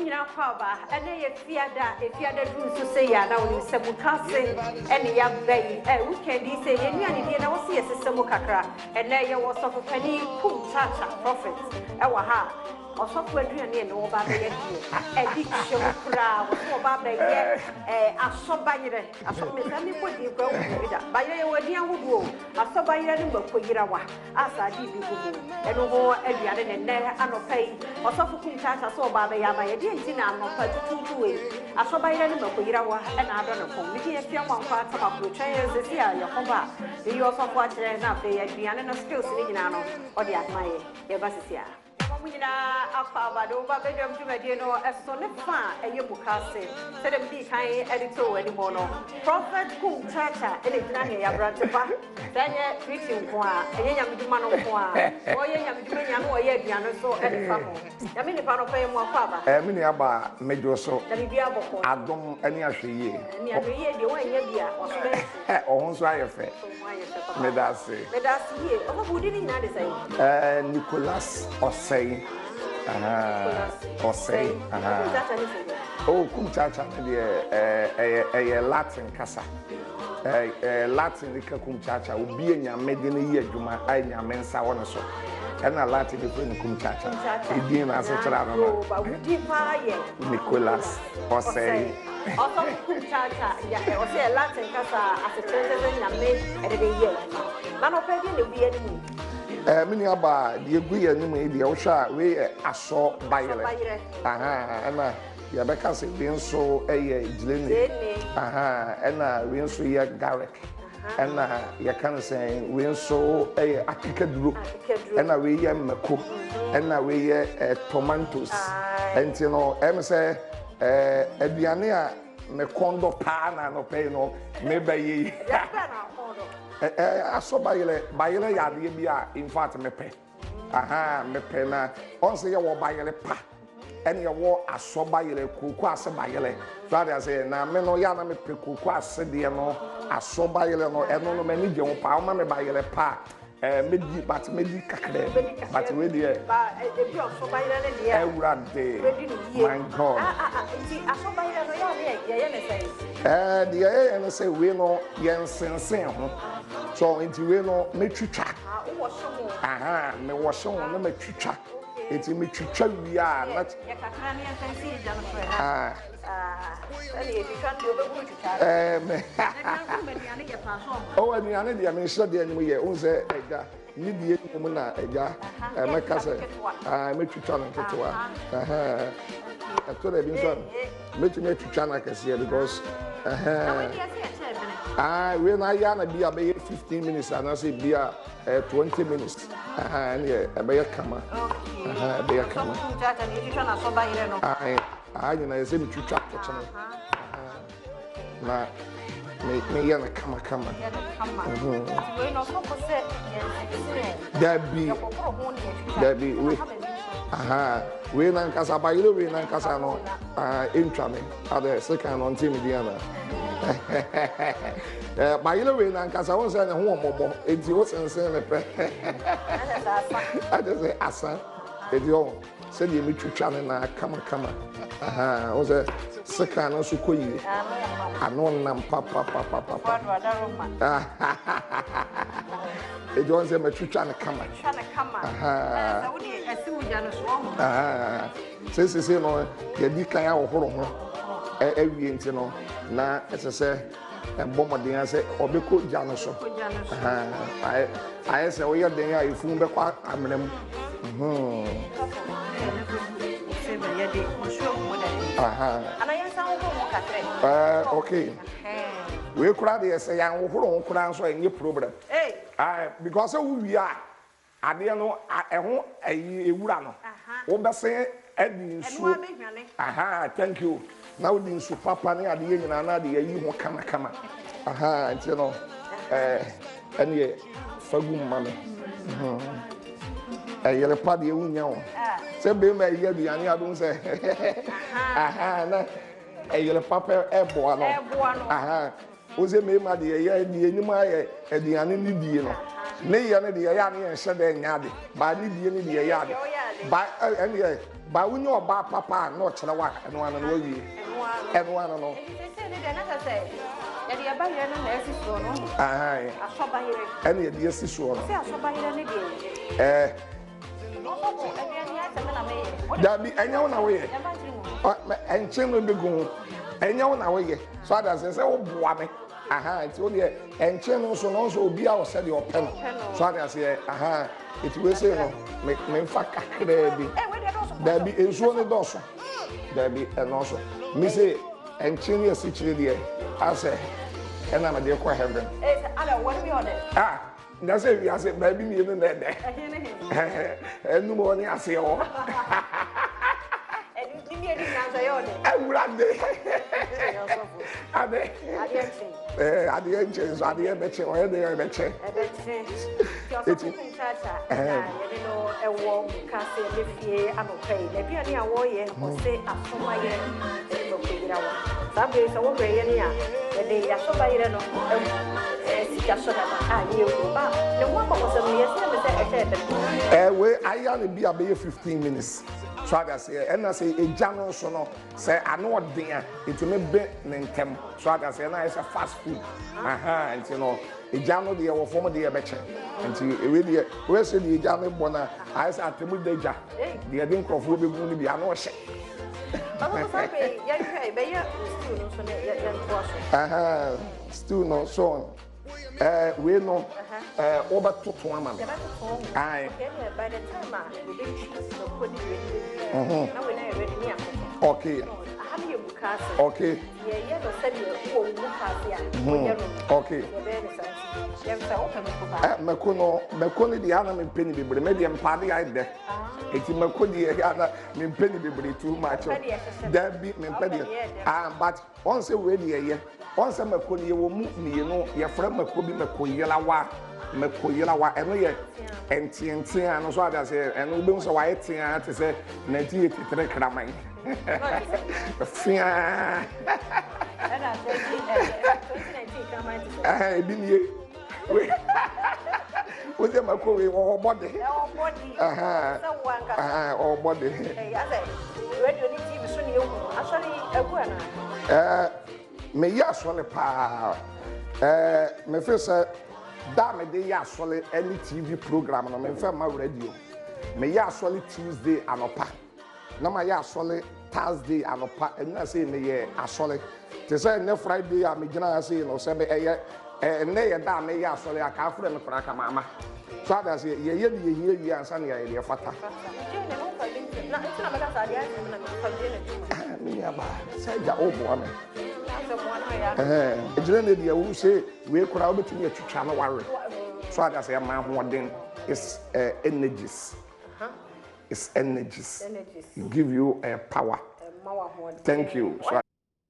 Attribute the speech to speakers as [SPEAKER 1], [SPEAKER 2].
[SPEAKER 1] nyinaa kɔ aba. Ɛnɛ yɛ Fiada, Efiada duru nso sɛ yɛ a na wonim sɛ Mukaase ɛne yɛaba yi. Ɛ weekend yi sɛ yɛn nnuane die na wɔsi yɛsesa mu kakra. Ɛnɛ yɛwɔ ɔsɔfo panin Kum Chacha Prophet ɛwɔ ha a ɔsɔfo aduane ɛne wɔba abɛyɛ deɛ ɛde kyɛm koraa. Wɔsɛ wɔba abɛyɛ ɛ asɔbayerɛ. Asɔ me saa mebɔ din koraa wohu bi da. Bayerɛ yɛwɔ adin ahodoɔ o. Asɔbayerɛ ne mako yerawa. A saa ade bi gu mu. Ɛno ho aduane ne nnɛ anɔpa yi Ɔsɔfo Kum Chacha sɛ ɔba abɛyɛ ama yɛn. Deɛn nti na anɔpa tutuutu wei Asɔbayerɛ ne Makoyerawa na adɔ ne kɔn? Megye yɛn fia Nwankwa Tamaklo twɛn yɛn seesei a yɛkɔba a meyi ɔsɔfo akyerɛ na afei aduane no skills no nyinaa no ɔde ama yɛn. Yɛba seesei a. Yɛma mo nyinaa akwaaba de wo ba badwam dwumadie no so ne fa a ɛyɛ mukaase. Sɛdeɛ medii kan de too w'anim no, Prophet Kum Chacha na ɛgyina he, aberante pa. Sɛ ɛnyɛ preaching nko ara, ɛnyɛ nyamedwuma no nko ara, ɔyɛ nyamedwuma nyinaa na ɔyɛ aduane nso de fa ho. Nyame nipa no ɔpɛ yɛ mo akwaaba.
[SPEAKER 2] Me nua baa, medwo wo so.
[SPEAKER 1] Na biribiara bɔkɔɔ.
[SPEAKER 2] Adom ne ahwɛyie.
[SPEAKER 1] Ne ahwɛyie deɛ woannya bi a, waso bɛyɛ fɛ.
[SPEAKER 2] Wo ho nso ayɛ fɛ.
[SPEAKER 1] Wo ho ayɛ fɛ papa.
[SPEAKER 2] Meda ase.
[SPEAKER 1] Meda ase yie. Ɔsɔfo wo din no nyinaa de sɛn?
[SPEAKER 2] Nicholas Osei.
[SPEAKER 1] Nicholas
[SPEAKER 2] Osei.
[SPEAKER 1] Kum Chacha ne firi he?
[SPEAKER 2] Oh, Kum Chacha no deɛ ɛyɛ ɛyɛ Latin kasa. Latin ka Kum Chacha, obi a Nyame de no yɛ adwuma a Nyame nsa wɔ ne so. Ɛna Latin de frɛ no Kum Chacha. Edin na asekyerɛ ano no.
[SPEAKER 1] Ba wo din paa yɛ
[SPEAKER 2] Nicholas Osei.
[SPEAKER 1] Ɔsɔfo Kum Chacha yɛ ɔsɛ yɛ Latin kasa asekyerɛ sɛ sɛ Nyame ɛde de yɛ adwuma. Na nɔpɛ deɛ na egu yɛ anim yi?
[SPEAKER 2] Me nua baa, deɛ egu yɛ anim yi deɛ wohwɛ a wei yɛ asɔ bayerɛ. Aha, ɛna yɛbɛka sɛ wei nso yɛ gyeene. Aha, ɛna wei nso yɛ garlic. Ɛna yɛka no sɛ wei nso yɛ akekaduro. Ɛna wei yɛ mako. Ɛna wei yɛ eh, tomatoes. Ɛnti no, ɛm sɛ eh, aduane a me kɔn dɔ paa na anɔpɛ yi no mebɛyɛ yi. Asɔ bayerɛ, bayerɛ yɛ adeɛ bi a in fact mepɛ. Ahaa mepɛ na ɔn sɛ yɛwɔ bayerɛ pa ɛne yɛwɔ asɔ bayerɛ kooko ase bayerɛ so ade ase na me no yɛ ana mepɛ kooko ase deɛ no asɔ bayerɛ no ɛno no m'ani gye ho paa ɔma me bayerɛ pa a ɛɛ medi but medi kakra bi but wei deɛ
[SPEAKER 1] ebi ɔsɔ bayerɛ no deɛ
[SPEAKER 2] awurade my god
[SPEAKER 1] nti asɔ bayerɛ no yɛ a yɛyɛ ne sɛn
[SPEAKER 2] ɛɛ deɛ yɛyɛ no sɛ wei no yɛnsensen ho so nti wei no metwitwa
[SPEAKER 1] Ah, wowɔ hye ho.
[SPEAKER 2] Aha, mewɔ hye ho na matwitwa. Eti metwitwa wie a na.
[SPEAKER 1] Yɛ kakra ne yɛmfa nsi egya no so ɛ.
[SPEAKER 2] Ah.
[SPEAKER 1] Ah, sɛdeɛ yɛtwitwa no deɛ wobɛhunu twitwa.
[SPEAKER 2] Ɛɛ me.
[SPEAKER 1] Na aduane aduane yɛ paa so ɔmo.
[SPEAKER 2] Oh, aduane deɛ menhyɛ deɛ anim yɛ. Wohu sɛ agya, ne die no mu na agya mɛka sɛ ah, mɛtwitwa no nketewa. Aha. Ɛtɔ da bi nso a mɛtumi atwitwa no akɛseɛ because ɛhɛn. Wei na ayɛ na bi a bɛyɛ 15 minutes anaasɛ bi a 20 minutes ɛneɛ ɛbɛyɛ kama. Ɛbɛyɛ kama. Aha nyina yɛ sɛ metwitwa atɔkyene na meyɛ no kamakama. Dabi dabi wei aha wei nankasa bayerɛ wei nankasa no ɛntwa me adɛ sekan no ɔnte me din ana bayerɛ wei nankasa wo sɛ ne ho ɔmmɔbɔ enti wo sensen ne pɛ ɛde sɛ asa enti ɔho Sɛdeɛ metwitwa no na kamakama. Ahaa, wo sɛ sekan no nso kɔ yie. Ano nam papapapapa. Eti wɔn sɛ matwitwa no kama. Ahaa. Sɛ sese no yɛdi kan ahohoro ho awie nti no na ɛsɛ sɛ. Ɛbɔ mmɔden ara sɛ ɔbɛkɔ gya no so. Ayɛ sɛ woyɛ den a efunu bɛkɔ amena mu. Okay. Wei koraa deɛ sɛ yɛanhohoro ho koraa nso a ɛnyɛ problem. Because sɛ wowie a Adeɛ no ɛho ɛyi ewura no wobɛsen ɛde nsuo ahaa thank you na wode nsu papa ne adeɛ nyinaa na ade ayi ho kama kama ahaa nti no ɛɛ ɛneɛ fa gu mma me ɛyere pa deɛ wonya o sɛ bɛrima ɛyi aduane a bɛhu sɛ ahaa na ɛyere papa ɛboa no ahaa Wo sɛ mmarima deɛ yɛ deɛ anim ayɛ aduane ne die no ne yɛ no deɛ yɛ a ne yɛn hyɛ dɛ nyɛ ade baa ne die ne deɛ yɛ ade ba ɛne yɛ Ba wonya ɔbaa papa a na ɔkyerɛ wo a, ɛno ano no wawie. Ɛno ano no.
[SPEAKER 1] Nti seesei ne deɛ na kyerɛ sɛ yɛde yɛ bayerɛ no na asi soɔ no.
[SPEAKER 2] Ahan.
[SPEAKER 1] Asɔ bayerɛ.
[SPEAKER 2] Ɛna yɛde asi soɔ no.
[SPEAKER 1] Sɛ asɔ bayerɛ ne deɛ.
[SPEAKER 2] Ɛɛ.
[SPEAKER 1] Ɔsɔfo aduane yɛ asɛ me na meyɛ.
[SPEAKER 2] Dabi ɛnyɛ wo na woyɛ. Ɛnkyen no bɛgu ho. Ɛnyɛ wo na woyɛ. So ade aseɛ sɛ woboa me. Aha nti wo deɛ ɛnkyen no nso no nso obi a ɔsɛ deɛ ɔpɛ no. So ade aseɛ aha nti wei sei no me memfa kakraa bi. Dabi nsuo no dɔɔso. Dabi ɛnɔɔso. Me se ɛnkyen ne asikyire deɛ asɛ ɛna mede kɔ heaven. Ah. Na sɛ wiase baabi mmienu na ɛdɛ. Ɛnum hɔ ne aseɛ hɔ. Awurade. Ade. Adeɛ nkye nso adeɛ bɛkye ɔyɛ deɛ ɛbɛkye.
[SPEAKER 1] Ɛbɛkye. Eti ɔsɔfo yɛde no ɛwɔ mukase ne fie anɔpa yi. N'aduane a wɔyɛ ɔse asomayɛ ɛne mako yerawa. Saa bere sɛ wohwɛ yɛn a yɛde yɛasobayerɛ no agu sika so dada a yɛrehu ba ne ho akɔkɔsɛm no yɛsrɛ me sɛ ɛhyɛ ɛbɛn.
[SPEAKER 2] Ɛɛ aya no bi a bɛyɛ 15 minutes so ade aseɛ. Ɛna sɛ egya no nso no sɛ ano ɔden a ɛtumi be ne ntɛm so ade aseɛ na ayɛ sɛ fast food. Aha nti no egya no deɛ wɔ fam deɛ ɛbɛkyɛ nti ewe deɛ wɔyɛ sɛ deɛ egya no bɔ no a ayɛ sɛ atemu da gya deɛ ɛde nkurɔfoɔ bɛgu no bi ano ɔhyɛ. Stew no so ɛɛ wei no ɛɛ wɔbɛtoto ama me. Ayi. Okay. Okay. Okay. Ɛ mako no mako no deɛ ana mempɛ ne bebree me deɛ mpaade ayɛ dɛ eti mako deɛ ana mempɛ ne bebree too much dabi mempɛ deɛ ah but wɔn sɛ wei deɛ yɛ wɔn sɛ mako no yɛwɔ mu mmienu yɛfrɛ mako bi mako yelawa mako yelawa ɛno yɛ nteantea no so ade aseɛ ɛno wobɛhu sɛ wayɛ tea te sɛ 1983 kraman fia ebi nie wosɛ mako wei wɔwɔ bɔde ɔwɔ bɔde meyɛ asɔre paa mefe sɛ da a mede yɛ asɔre ne TV program no memfa mma radio. Meyɛ asɔre Tuesday anɔpa na mayɛ asɔre Thursday anɔpa. Ɛnna sei meyɛ asɔre te sɛ ɛnnɛ Friday a megyina ha sei no sɛ ɛyɛ ɛnnɛ yɛ da a meyɛ asɔre a kaa frɛ me koraa ka maama. So ade aseɛ yɛyɛ deɛ yɛhia wie ansa na yɛayɛ deɛ fata. Me nuabaa sɛ agya woboa me. Ɛgyina ne deɛ wo sɛ wei koraa wobɛtumi atwitwa no wawe. So ade aseɛ ma ahoɔden is energies. Is energies. Give you power. Thank you. So